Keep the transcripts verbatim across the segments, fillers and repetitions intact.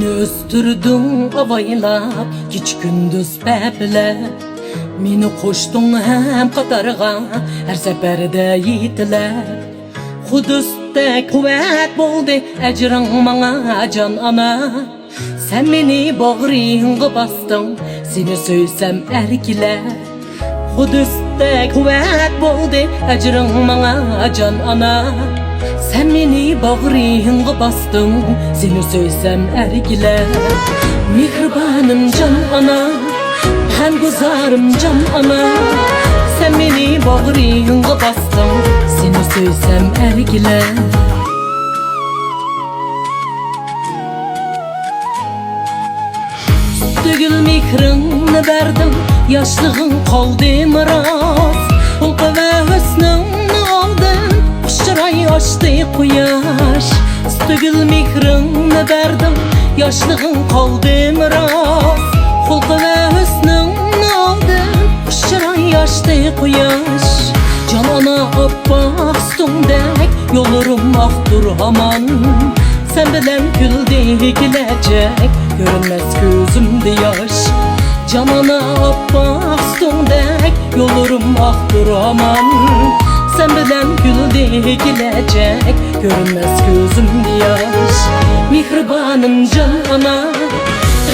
ئۆستۈردۈڭ ئاۋايلاپ، كېچە-كۈندۈز پەپىلەپ، مېنى قوشتۇڭ ھەم قاتارغا، ھەر سەپەردە يېتىلەپ. قۇدۇستەك قۇۋۋەت بولدى ئەجرىڭ ماڭا، جان ئانا. سەن مېنى باغرىڭغا باستىڭ، سېنى سۆيسەم ئەركىلەپ. قۇدۇستەك قۇۋۋەت بولدى ئەجرىڭ ماڭا، جان ئانا. سەن مېنى باغرىڭغا باستىڭ، سېنى سۆيسەم ئەركىلەپ. مېھرىبانىم جان ئانا، غەمگۇزارىم جان ئانا. سەن مېنى باغرىڭغا باستىڭ، سېنى سۆيسەم ئەركىلەپ. تۆگۈل مېھرىڭنى بەردىڭ، ياشلىقىڭ قالدى مىراس. خۇلقى ۋە ھۆسنۈڭنى ئالدىم، خۇش چىراي ئاچتى قۇياش. تۆگۈل مېھرىڭنى بەردىڭ، ياشلىقىڭ قالدى مىراس. خۇلقى ۋە ھۆسنۈڭنى ئالدىم، خۇش چىراي ئاچتى قۇياش. جان ئانا ئاپئاق سۈتۈڭدەك، يوللىرىم ئاقتۇر ھامان. سەن بىلەن كۈلدى كېلەچەك، كۆرۈنمەس كۆزۈمدە ياش. جان ئانا ئاپئاق سۈتۈڭدەك، يوللىرىم ئاقتۇر ھامان. سەن بىلەن كۈلدى كېلەچەك، كۆرۈنمەس كۆزۈمدە ياش. مېھرىبانىم جان ئانا،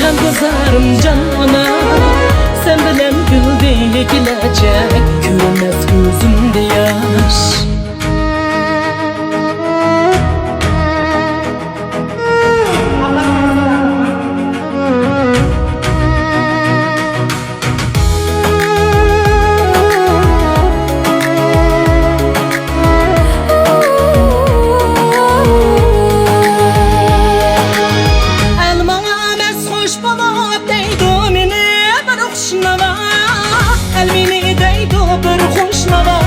غەمگۇزارىم جان ئانا. سەن بىلەن كۈلدى كېلەچەك، كۆرۈنمەس كۆزۈمدە ياش. ئەل ماڭا مەست خۇش بولۇپ دەيدۇ مېنى بىر خۇش ناۋا. ئەل مېنى دەيدۇ بىر خۇش ناۋا.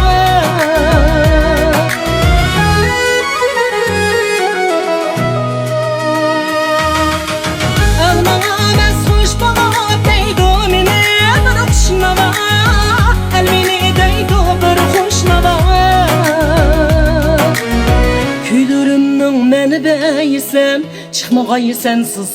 ئەل ماڭا مەست خۇش بولۇپ دەيدۇ مېنى بىر خۇش ناۋا. ئەل مېنى دەيدۇ بىر خۇش ناۋا. كۈيلىرىمنىڭ مەنبەيىسەن، چىقمىغاي سەنسىز